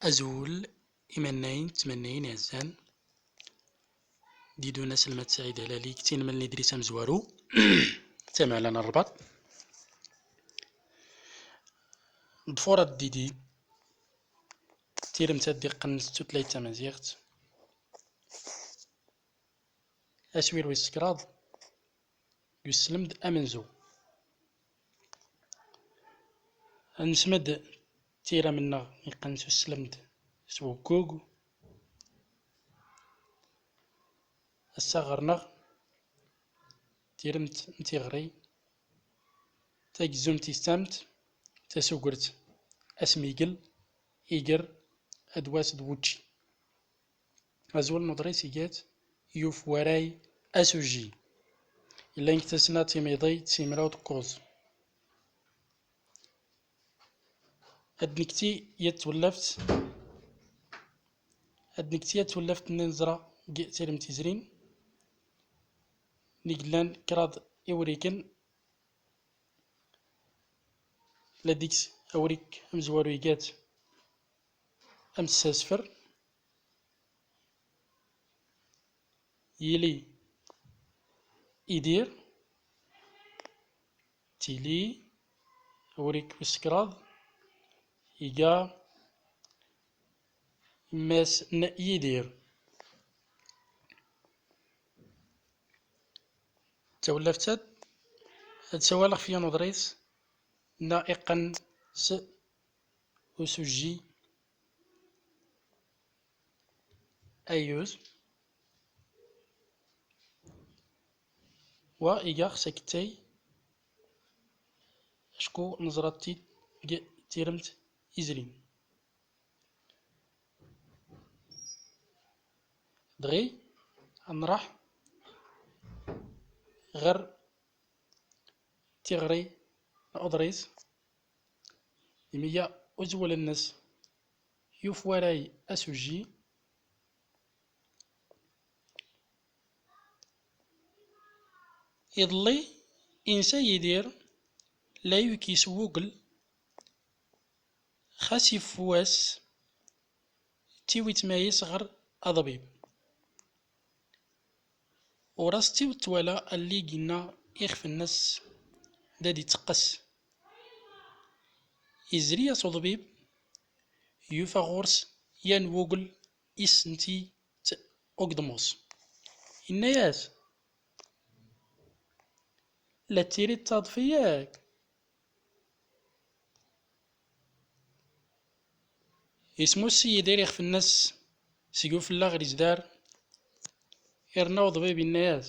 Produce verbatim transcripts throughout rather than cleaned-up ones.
Azul imennayen d tmennayin iɛezzan. Didun aselmad Saɛid Hlali g tinmel n Idris amezwaru, tamɛla n Rrbaṭ. Ḍfur ad didi tiremt ad d-iqqen s tutlayt tamaziɣt. Aswir wis kraḍ, g uselmed amenzu. Ad nesmed tiram-nneɣ iqqen s uselmed s wuggug. Ass-a ɣer-neɣ tiremt n tiɣri, tagezzumt tis tamt, tasugert asmigel, iger, adwas d wučči. Azwel n uḍris iga-t yuf waray asuji. Yellan g tasnat timiḍi d simraw d kuẓ. Ad nekti yat twallaft, ad nekti yat twallaft nni neẓra g tiremt izrin, nnig llan kraḍ iwriken, la deg-s awrik amezwaru iga-t amsasfer. Yili Idir, tili, awrik wis kraḍ, iga yemma-s n Yidir. Tawlaft-ad, ad sawaleɣ f yan uḍris nna iqqen s usujji ayyuz. Wa iga xs akettay acku neẓra-t-id g tiremt izrin. Dɣi ad nṛaḥ ɣer tiɣri n uḍris, imi iga uzwel-nnes yuf waray asuji. Iḍelli insa Yidir la yukis wugel, xas yif wass tiwi tmayes ɣer aḍbib. Ur as tiwi twala allig inna ixef-nnes da d-iteqqes. Izri-as uḍbib, yufa ɣur-s yan wugel isenti-t ugḍmus. Inna-yas: "La tiriḍ taḍfi yak?" Ismus Yidir ixef-nnes seg ufella ɣer izdar, irna uḍbib inna-yas: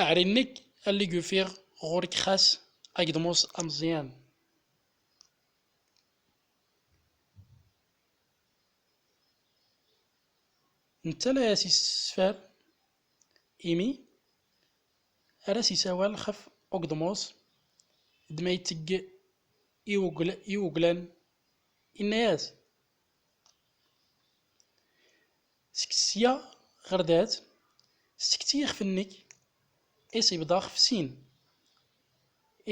"Aɛri-nnek allig ufiɣ ɣur-k xas agḍmus ameẓyan." Netta la as-issesfar imi ar as-isawal xef ugḍmus d ma ittegg i ugl-, i uglan, inna-yas: "Seg sya ɣer dat, ssekti ixef-nnek, isibḍa xef sin.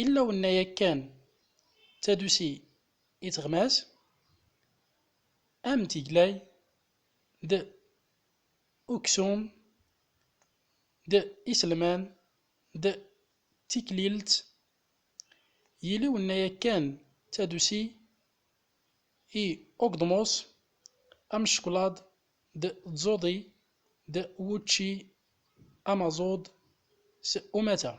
Illa wenna yakkan tadusi i teɣmas, am tiglay, d uksum, d iselman, d tiklilt. Yili wenna yakkan tadusi i ugḍmus, am ccklaḍ, d tẓuḍi, d wučči amaẓuḍ s umata."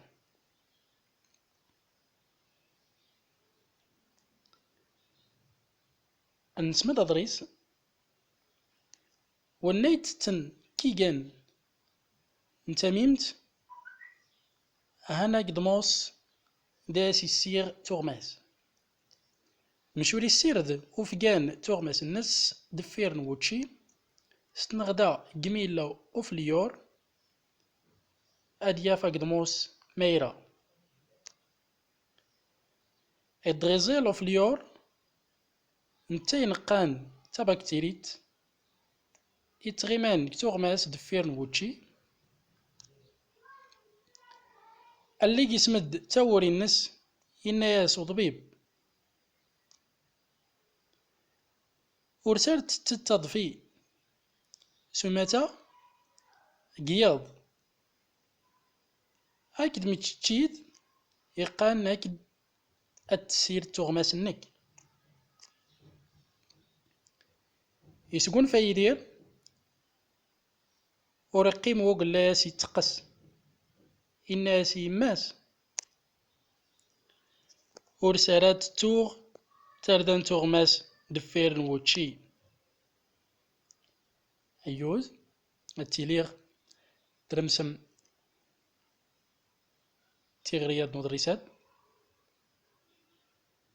Ad nesmed aḍris. Wenna itetten kigan n tamimt, han agḍmus da as-issiɣ tuɣmas. Mec ur issired ufgan tuɣmas-nnes deffir n wučči, s tneɣda gmi yella ufelyur, ad yaf agḍmus ma ira. Iḍriẓil ufelyur, netta ineqqan tabaktirit, ittɣiman g tuɣmas deffir n wučči. Allig ismed tawuri-nnes, inna-yas uḍbib: Ur sar tettet aḍfi s umata deg yiḍ. Akd meččeččit iqqan akd ad tessired tuɣmas-nnek. Isgunfa Yidir, ur iqqim wugel la as-itteqqes. Inna-as i yemma-s: "Ur sar ad tettuɣ tarda n tuɣmas deffir n wučči." Ayyuz, ad tiliɣ tremsem tiɣri-ad n uḍris-ad.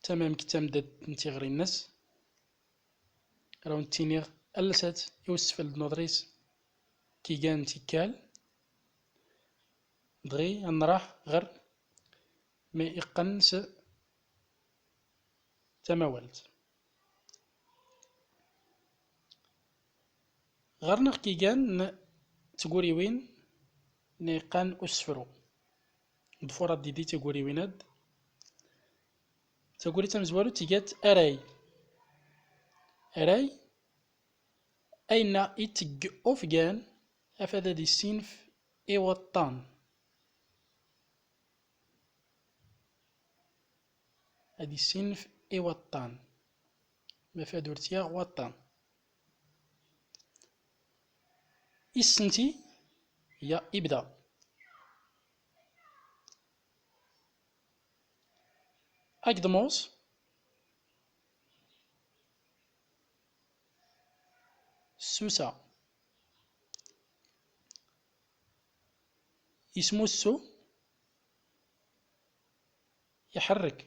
Tamamk d tamdant n tiɣri-nnes. Ra wen-ttiniɣ alsat i usfeld n uḍris kigan tikkal. Dɣi ad nraḥ ɣer ma iqqen s tamawalt. Ɣer-neɣ kigan n tguriwin n iqqan usefru. Ḍfur ad didi tguriwin-ad. Taguri tamezwarut tga-tt aray. Aray, ayenna iteg ufgan afad ad issinef i waṭṭan. Ad issinef i waṭṭan. Mafad ur tt-yaɣ waṭṭan. Issenti ya ibda. Agḍmus, susa. Ismussu, iḥerrek.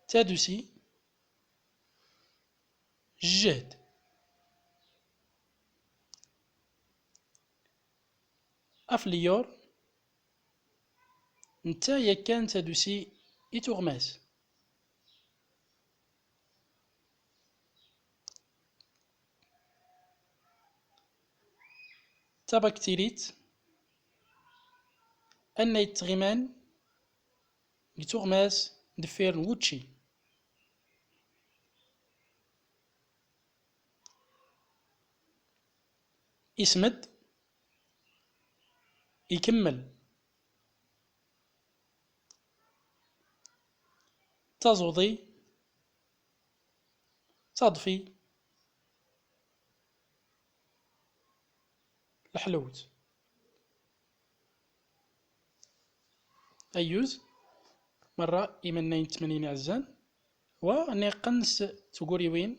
Tadusi, jjehd. Afliyur, netta yakan tadusi i tuɣmas. Tabaktirit, annay tɣiman deg tuɣmas deffir n wučči. Ismed, ikemmel. Taẓuḍi, taḍfi, leḥlewt. Ayyuz, merra imannayen tmanyin iɛezzan, wa nniqen s tguriwin.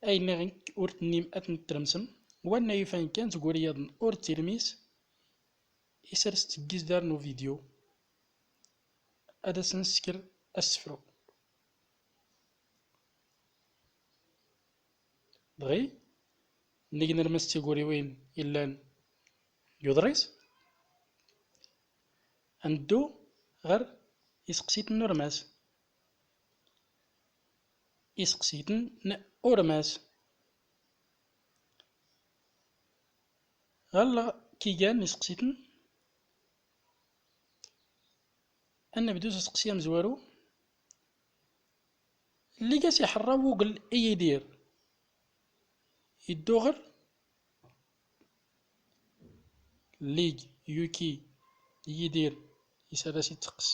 Ay nniɣ ur tennim ad ten-tremsem, wanna yufan kan tguri yaḍen ur tirmis, isers-tt deg izdar n uvidyu, ad as-nsker asefru. Dɣi, nnig nermes tiguriwin illan deg uḍris, ad neddu ɣer iseqsiten n urmas. Iseqsiten n urmas. Ɣalleɣ kigan iseqsiten. Ad nebdu s useqsi amezwaru. Lliɣ-as iḥerra wugel i Yidir. Yeddu ɣer Lliɣ yuki Yidir, isar-as itteqqes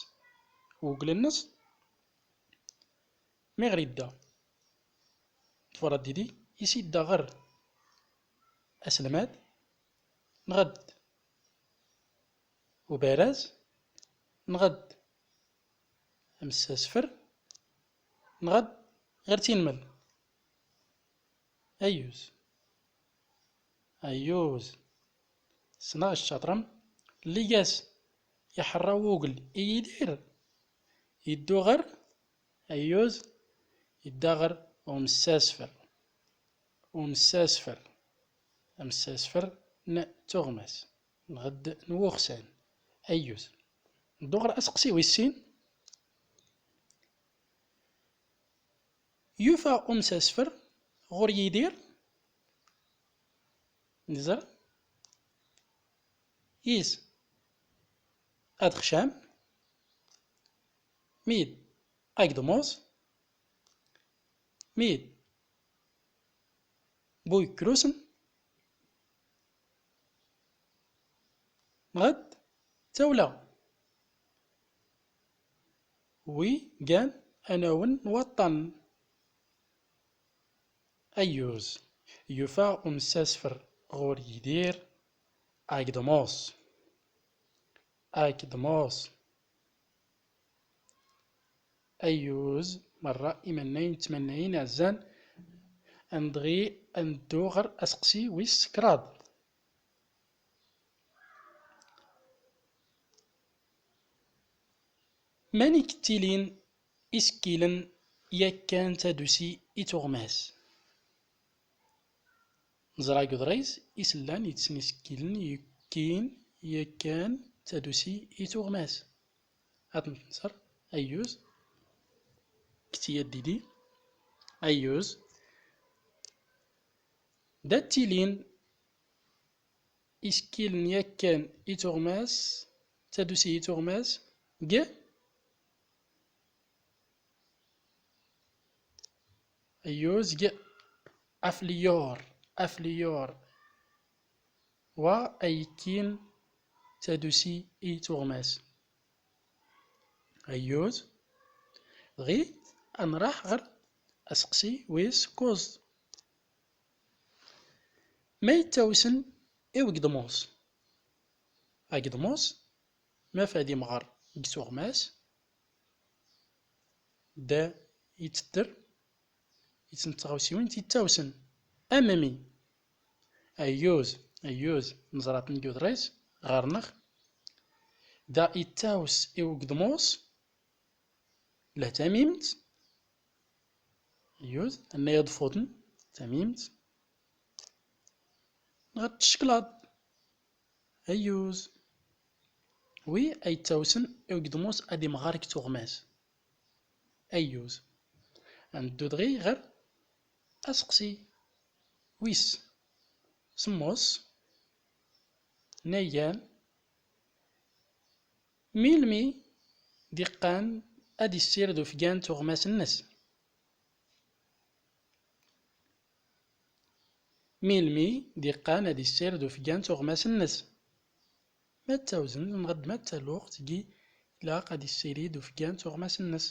wugel-nnes. Mi ɣer idda, tfura didi, is idda ɣer aselmad, nɣed ubaraz, nɣed amsasfer, nɣed ɣer tinmel. Ayyuz. Ayyuz. Ssneɣ ccaṭrem. Lliɣ-as iḥerra wugel i Yidir. Yeddu ɣer, ayyuz, yedda ɣer umsasfer. Umsasfer. Amsasfer n tuɣmas. Nɣed n wuxsan. Ayyuz. Neddu ɣer aseqsi wis sin. Yufa umsasfer ɣur Yidir, nẓer, is ad xcam, Mid, agḍmus. Mid, bu ikrusn. Nɣd tawla. Wi gan anawen n waṭṭan. Ayyuz. Yufa umsasfer ɣur Yidir agḍmus. Agḍmus. Ayyuz. Merra imannayen d tmannayin ɛzzan. Andɣi a nddu ɣer aseqsi wis kraḍ. Mani k-ttilin isekkilen yakkan tadusi i tuɣmas? Neẓra g uḍris is llan yetsen isekkilen yekkin yakkan tadusi i tuɣmas. Ad nṣer. Ayyuz. Kti a didi. Ayyuz. Da ttilin isekkilen yakkan i tuɣmas, tadusi i tuɣmas, g. Ayyuz. G. Afliyur, afliyur. Wa ayekkin tadusi i tuɣmas. Ayyuz. Dɣi a nraḥ ɣer aseqsi wis kuẓ. Ma yettawsen i ugḍmus? Agḍmus, ma f ad imɣer g tuɣmas, da yettedder, yettn tɣawsiwin tittawsen. Am mi. Ayyuz, ayyuz, neẓra-ten g uḍris ɣer-neɣ. Da yettaws i ugḍmus la tamimt. Ayyuz, anna yaḍ futen, tamimt. Nɣd tceklat. Ayyuz. Wi a yettawsen i ugḍmus ad imɣer g tuɣmas. Ayyuz. A nddu dɣi ɣer aseqsi wis semmus. Nna igan, milmi d iqqan ad issired ufgan tuɣmas-nnes? Milmi d iqqan ad issired ufgan tuɣmas-nnes? Ma d tawzent nɣd ma d taluɣt gi ilaq ad issirid ufgan tuɣmas-nnes?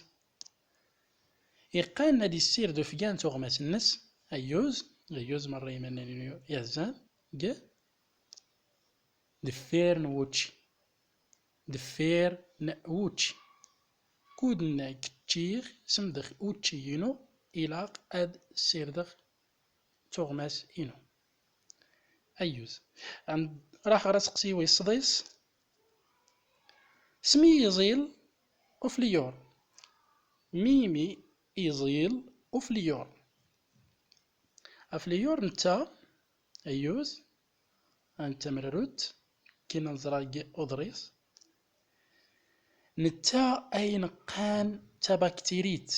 Iqqan ad issired ufgan tuɣmas-nnes. Ayyuz. Ayyuz merra imannayen-inu iɛzzan. G. Deffir n wučči. Deffir n wučči. Kud nna k-ččiɣ, semdeɣ učči-inu, ilaq ad ssirdeɣ tuɣmas-inu. Ayyuz. Ad nraḥ ɣer aseqsi wis sḍis. Smi iẓil ufliyur. Mimi iẓil ufliyur. Afliyur netta, ayyuz, a netta tamrarut, kkin a nẓra g uḍris. Netta ayen qqan tabaktirit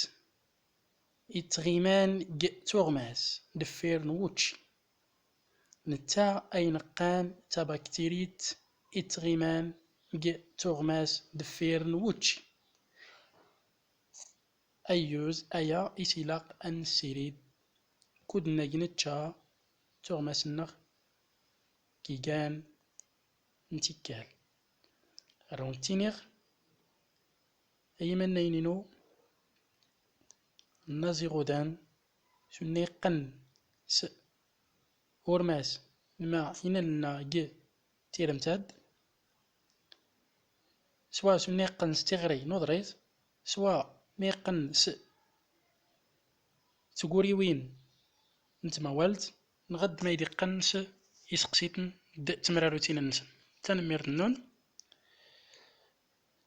ittɣiman g tuɣmas deffir n wučči. Netta ayen qqan tabaktirit ittɣiman g tuɣmas deffir n wučči. Ayyuz, aya is ilaq ad nessirid kud nna g nečča tuɣmas-nneɣ g igan n tikkal. Ar awen-ttiniɣ, ay imannayen-inu, nnaẓ iɣudan, s unna iqqen s urmas, nma inallen-a g tiremt-ad, swa s unna iqqen s tiɣri n uḍris, swa ma iqqen s tguriwin n tmawalt, nɣd ma id-iqqen s iseqsiten d temrarutin-nsen. Tanemmirt-nnun.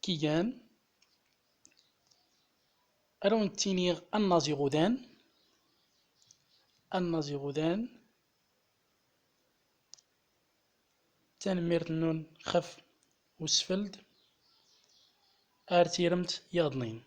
Kigan, ar awen-ttiniɣ annaẓ iɣudan, annaẓ iɣudan. Tanemmirt-nnun xef usfeld. Ar tiremt yaḍnin.